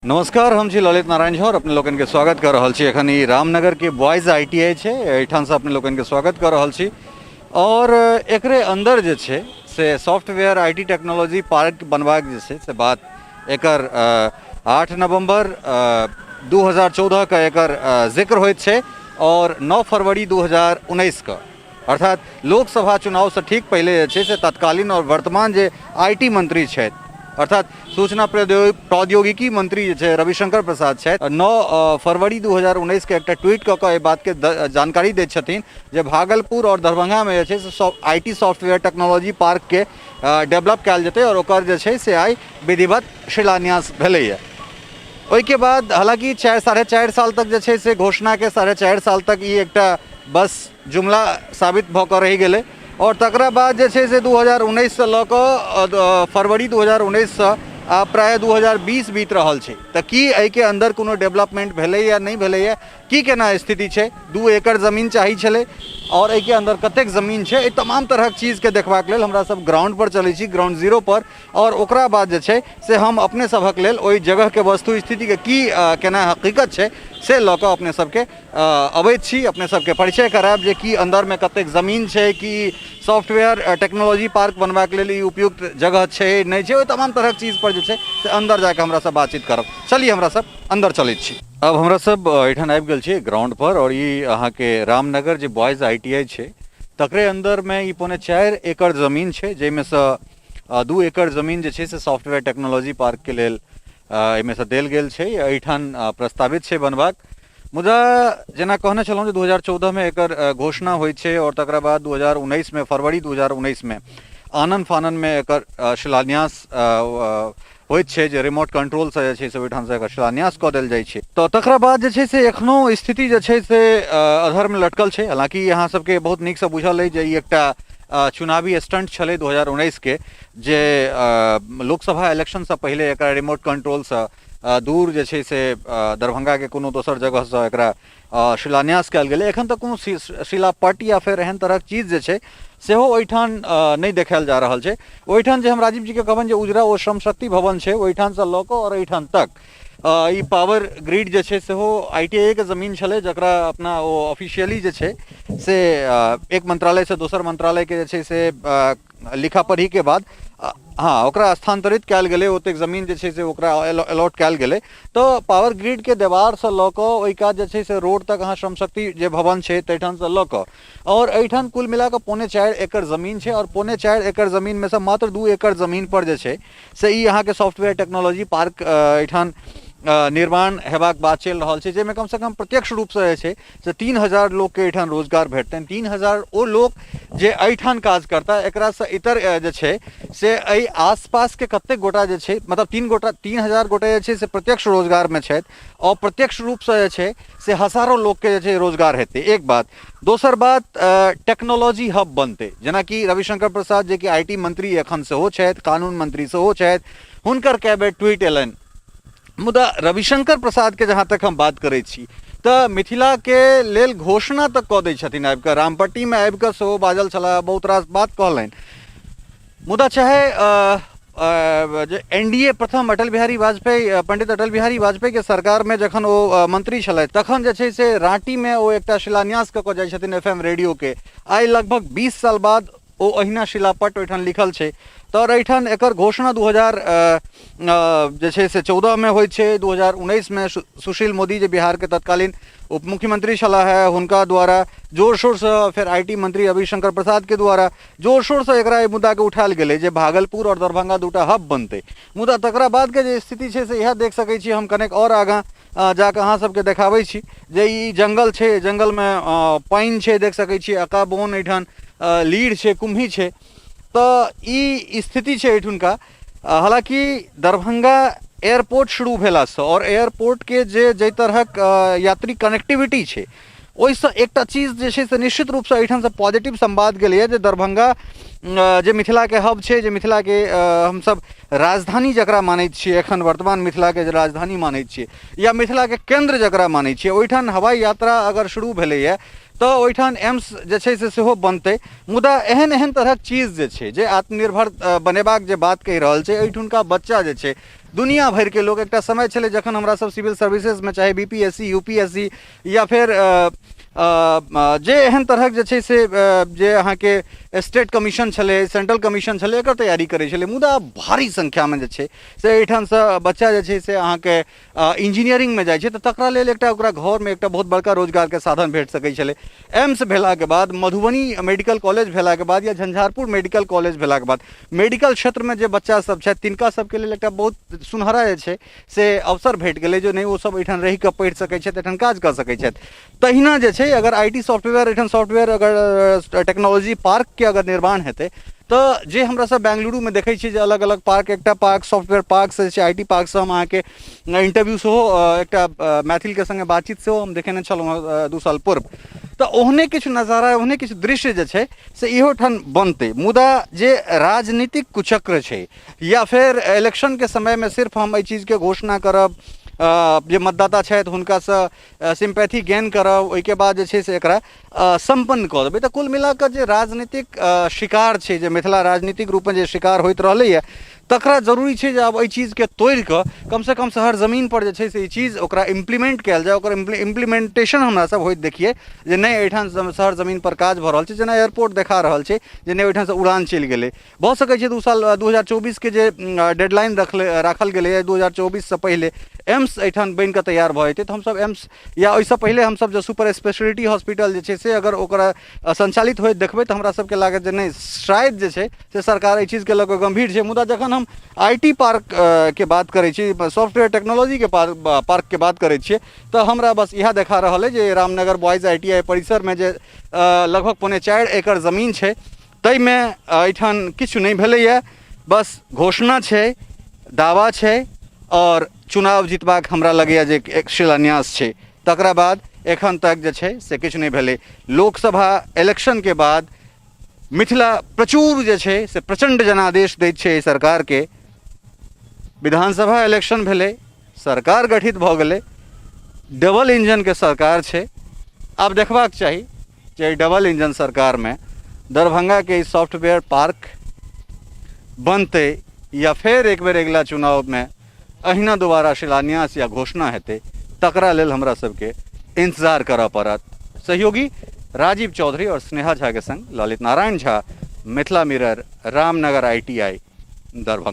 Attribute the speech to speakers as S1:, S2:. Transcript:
S1: नमस्कार, हम छी ललित नारायण झा और अपने लोकनि के स्वागत कर रहल छी। एखन ई रामनगर के बॉयज I T I छै, एहिठामसँ अपने लोकनि के स्वागत कर रहल छी। और एकरे अंदर जे छै से software I T technology park बनबाक जे छै से बात एकर 8 नवम्बर 2014 के एकर जिक्र होइत छै और 9 फरवरी 2019 के, अर्थात लोकसभा चुनावसँ ठीक पहिले जे छै से तत्कालीन और वर्तमान जे I T मंत्री छथि, अर्थात सूचना प्रौद्योगिकी मंत्री जे छै रविशंकर प्रसाद छथि, 9 फरवरी 2019 के एकटा ट्वीट कऽ कऽ एहि बातके जानकारी दैत छथिन जे भागलपुर और दरभंगामे जे छै से I T software technology पार्कके डेवलप कयल जेतै और ओकर जे छै से आइ विधिवत शिलान्यास भेलैए। ओहिके बाद हालाँकि 4.5 साल तक जे छै से घोषणाके 4.5 साल तक ई एकटा बस जुमला साबित भऽ कऽ रहि गेलै और तकरा बाद जे छै से 2019सँ लऽ कऽ फरवरी 2019सँ आब प्रायः 2020 बीत रहल छै, तऽ की एहिके अन्दर कोनो डेवलपमेंट भेलैए नहि भेलैए, की केना स्थिति छै, 2 एकड़ जमीन चाही छलै और एहिके अन्दर कतेक जमीन छै, एहि तमाम तरहक चीजके देखबाक लेल हमरा सब ग्राउंड पर चलै छी, ग्राउंड जीरो पर, और ओकरा बाद जे छै से हम अपने सभक लेल ओहि जगहके वस्तु स्थितिके की केना हकीकत छै से लऽ कऽ अपने सबके अबैत छी, अपने सबके परिचय करायब जे की अन्दरमे कतेक जमीन छै, की सॉफ्टवेयर टेक्नोलॉजी पार्क बनबाक लेल ई उपयुक्त जगह छै नहि छै, ओहि तमाम तरहक चीज पर जे छै से अन्दर जाकऽ हमरा सब बातचीत करब। चलिए हमरा सब अन्दर चलैत छी। अब हमरा सब एहिठाम आबि गेल छी ग्राउंड पर और ई अहाँके रामनगर जे बॉयज I T I छै तकरे अन्दरमे ई 3.75 एकड़ जमीन छै, जाहिमे सँ 2 एकड़ जमीन जे छै से सॉफ्टवेयर टेक्नोलॉजी पार्कके लेल एहिमे सँ देल गेल छै, एहिठाम प्रस्तावित छै बनबाक। मुदा जेना कहने छलहुँ जे 2014मे एकर घोषणा होइ छै और तकरा बाद 2019मे फरवरी 2019मे आनन फाननमे एकर शिलान्यास होइत छै, जे रिमोट कंट्रोलसँ जे छै से ओहिठामसँ एकर शिलान्यास कऽ देल जाइ छै। तऽ तकरा बाद जे छै से एखनो स्थिति जे छै से अधरमे लटकल छै। हालाँकि अहाँ सबके बहुत नीकसँ बुझल अइ जे ई एकटा चुनावी स्टंट छलै 2019के, जे लोकसभा इलेक्शनसँ पहिले एकरा रिमोट कंट्रोलसँ दूर जे छै से दरभंगाके कोनो दोसर जगहसँ एकरा शिलान्यास कयल गेलै। एखन तक कोनो शिलापट या फेर एहन तरहक चीज जे छै सेहो ओहिठाम नहि देखायल जा रहल छै। ओहिठाम जे हम राजीव जीके कहबनि जे उजरा ओ श्रम शक्ति भवन छै, ओहिठामसँ लऽ कऽ आओर एहिठाम तक ई पावर ग्रिड जे छै सेहो I T I के जमीन छलै, जकरा अपना ओ ऑफिशियली जे छै से एक मंत्रालयसँ दोसर मंत्रालयके जे छै से लिखा पढ़ीके बाद हँ ओकरा स्थानान्तरित कयल गेलै, ओतेक जमीन जे छै से ओकरा अलॉट कयल गेलै। तऽ पावर ग्रिडके देवारसँ लऽ कऽ ओहि कात जे छै से रोड तक अहाँ श्रमशक्ति जे भवन छै ताहिठामसँ लऽ कऽ आओर एहिठाम कुल मिला कऽ 3.75 एकड़ जमीन छै और 3.75 एकड़ जमीनमे सँ मात्र 2 एकड़ जमीन पर जे छै से ई अहाँके सॉफ्टवेयर टेक्नोलॉजी पार्क एहिठाम निर्माण हेबाक बात चलि रहल छै, जाहिमे कमसँ कम प्रत्यक्ष रूपसँ जे छै से 3000 लोकके एहिठाम रोजगार भेटतनि। 3000 ओ लोक जे एहिठाम काज करता, एकरासँ इतर जे छै से एहि आसपासके कतेक गोटा जे छै, मतलब 3000 गोटा जे छै से प्रत्यक्ष रोजगारमे छथि और प्रत्यक्ष रूपसँ जे छै से हजारो लोकके जे छै रोजगार हेतै। एक बात। दोसर बात, टेक्नोलॉजी हब बनतै, जेनाकि रविशंकर प्रसाद जे कि I T मंत्री एखन सेहो छथि, कानून मंत्री सेहो छथि, हुनकर कए बेर ट्वीट एलनि। मुदा रविशंकर प्रसादके जहाँ तक हम बात करै छी तऽ मिथिलाके लेल घोषणा तक कऽ दै छथिन आबि कऽ, रामपट्टीमे आबि कऽ सेहो बाजल छलाह, बहुत रास बात कहलनि। मुदा चाहे जे एन डी ए प्रथम अटल बिहारी वाजपेयी, पंडित अटल बिहारी वाजपेयीके सरकारमे जखन ओ मंत्री छलथि तखन जे छै से राँटीमे ओ एकटा शिलान्यास कऽ कऽ जाइ छथिन एफ एम रेडियोके। आइ लगभग 20 साल बाद ओ अहिना शिलापट ओहिठाम लिखल छै। तऽ एहिठाम एकर घोषणा 2000 जे छै से 14मे होइ छै, 2019मे सुशील मोदी जे बिहारके तत्कालीन उप मुख्यमंत्री छलाह है हुनका द्वारा जोर शोरसँ, फेर I T मंत्री रविशंकर प्रसादके द्वारा जोर शोरसँ एकरा एहि मुद्दाके उठायल गेलै जे भागलपुर आओर दरभंगा दूटा हब बनतै। मुदा तकरा बादके जे स्थिति छै से इएह देख सकै छी। हम कनेक आओर आगाँ जाकऽ अहाँ सबके देखाबै छी जे ई जङ्गल छै, जङ्गलमे पानि छै, देख सकै छी अकाबोन एहिठाम लीढ़ छै, कुम्ही छै। तऽ ई स्थिति छै एहिठुनका। हालाँकि दरभंगा एयरपोर्ट शुरू भेलासँ आओर एयरपोर्टके जे जाहि तरहक यात्री कनेक्टिविटी छै ओहिसँ एकटा चीज जे छै से निश्चित रूपसँ एहिठामसँ पॉजिटिव संवाद गेलैए जे दरभंगा जे मिथिलाके हब छै, जे मिथिलाके हमसब राजधानी जकरा मानै छियै, एखन वर्तमान मिथिलाके जे राजधानी मानै छियै या मिथिलाके केन्द्र जकरा मानै छियै, ओहिठाम हवाई यात्रा अगर शुरू भेलैए तऽ ओहिठाम एम्स जे छै से सेहो बनतै। मुदा एहन एहन तरहक चीज जे छै जे आत्मनिर्भर बनेबाक जे बात कहि रहल छै, एहिठुनका बच्चा जे छै दुनिया भरिके लोक। एकटा समय छलै जखन हमरा सब सिविल सर्विसेजमे चाहे B P S C, U P S C या फेर जे एहन तरहक जे छै से जे अहाँके स्टेट कमीशन छलै, सेंट्रल कमीशन छलै, एकर तैयारी करै छलै। मुदा भारी संख्यामे जे छै से एहिठामसँ बच्चा जे छै से अहाँके इंजीनियरिंगमे जाइ छै, तऽ तकरा लेल एकटा ओकरा घरमे एकटा बहुत बड़का रोजगारके साधन भेट सकै छलै। एम्स भेलाके बाद, मधुबनी मेडिकल कॉलेज भेलाके बाद या झंझारपुर मेडिकल कॉलेज भेलाके बाद मेडिकल क्षेत्रमे जे बच्चा सब छथि तिनका सबके लेल एकटा बहुत सुनहरा जे छै से अवसर भेट गेलै जे नहि ओ सब एहिठाम रहिकऽ पढ़ि सकै छथि, एहिठाम काज कऽ सकै छथि। तहिना जे छै अगर I T software एहिठाम सॉफ्टवेयर अगर टेक्नोलॉजी पार्कके अगर निर्माण हेतै तऽ जे हमरा सब बेंगलुरुमे देखै छियै जे अलग अलग पार्क, एकटा पार्क सॉफ्टवेयर पार्कसँ जे छै I T पार्कसँ हम अहाँके इंटरव्यू सेहो एकटा मैथिलके सङ्गे बातचीत सेहो हम देखेने छलहुँ हँ 2 साल पूर्व, तऽ ओहने किछु नजारा, ओहने किछु दृश्य जे छै से इहो ठाम बनतै। मुदा जे राजनीतिक कुचक्र छै या फेर इलेक्शनके समयमे सिर्फ हम एहि चीजके घोषणा करब, जे मतदाता छथि हुनकासँ सिम्पैथी गेन करब, ओहिके बाद जे छै से एकरा सम्पन्न कऽ देबै, तऽ कुल मिला कऽ जे राजनीतिक शिकार छै, जे मिथिला राजनीतिक रूपमे जे शिकार होइत रहलैए, तकरा जरूरी छै जे आब एहि चीजके तोड़ि कऽ कमसँ कम शहर जमीनपर जे छै से ई चीज ओकरा इम्प्लीमेंट कयल जाय, ओकर इम्प्लीमेंटेशन हमरा सब होइत देखियै जे नहि एहिठाम शहर जमीनपर काज भऽ रहल छै। जेना एयरपोर्ट देखा रहल छै जे नहि ओहिठामसँ उड़ान चलि गेलै, भऽ सकै छै 2 साल 2024के जे डेडलाइन राखल गेलैए 2024सँ पहिले एम्स एहिठाम बनि कऽ तैयार भऽ जेतै, तऽ हमसभ एम्स या ओहिसँ पहिले हमसभ जे सुपर स्पेशलिटी हॉस्पिटल जे छै से अगर ओकरा सञ्चालित होइत देखबै तऽ हमरा सबके लागत जे नहि शायद जे छै से सरकार एहि चीजके लऽ कऽ गम्भीर छै। मुदा जखन हम I T park के बात करै छी, सॉफ्टवेयर टेक्नोलॉजीके पार्कके बात करै छियै, तऽ हमरा बस इएह देखा रहल अइ जे Ramnagar boys I T I परिसरमे जे लगभग 3.75 एकड़ जमीन छै ताहिमे एहिठाम किछु नहि भेलैए, बस घोषणा छै, दावा छै आओर चुनाव जितबाक हमरा लगैए जे एक शिलान्यास छै, तकरा बाद एखन तक जे छै से किछु नहि भेलै। लोकसभा इलेक्शनके बाद मिथिला प्रचुर जे छै से प्रचण्ड जनादेश दैत छै एहि सरकारके। विधानसभा इलेक्शन भेलै, सरकार गठित भऽ गेलै, डबल इंजनके सरकार छै। आब देखबाक चाही जे एहि डबल इंजन सरकारमे दरभंगाके ई सॉफ्टवेयर पार्क बनतै या फेर एक बेर अगिला चुनावमे अहिना दोबारा शिलान्यास या घोषणा हेतै, तकरा लेल हमरा सबके इंतजार करऽ पड़त। सहयोगी राजीव चौधरी और स्नेहा झा के संग Lalit Narayan Jha, Mithila mirror, Ramnagar ITI, Darbhanga.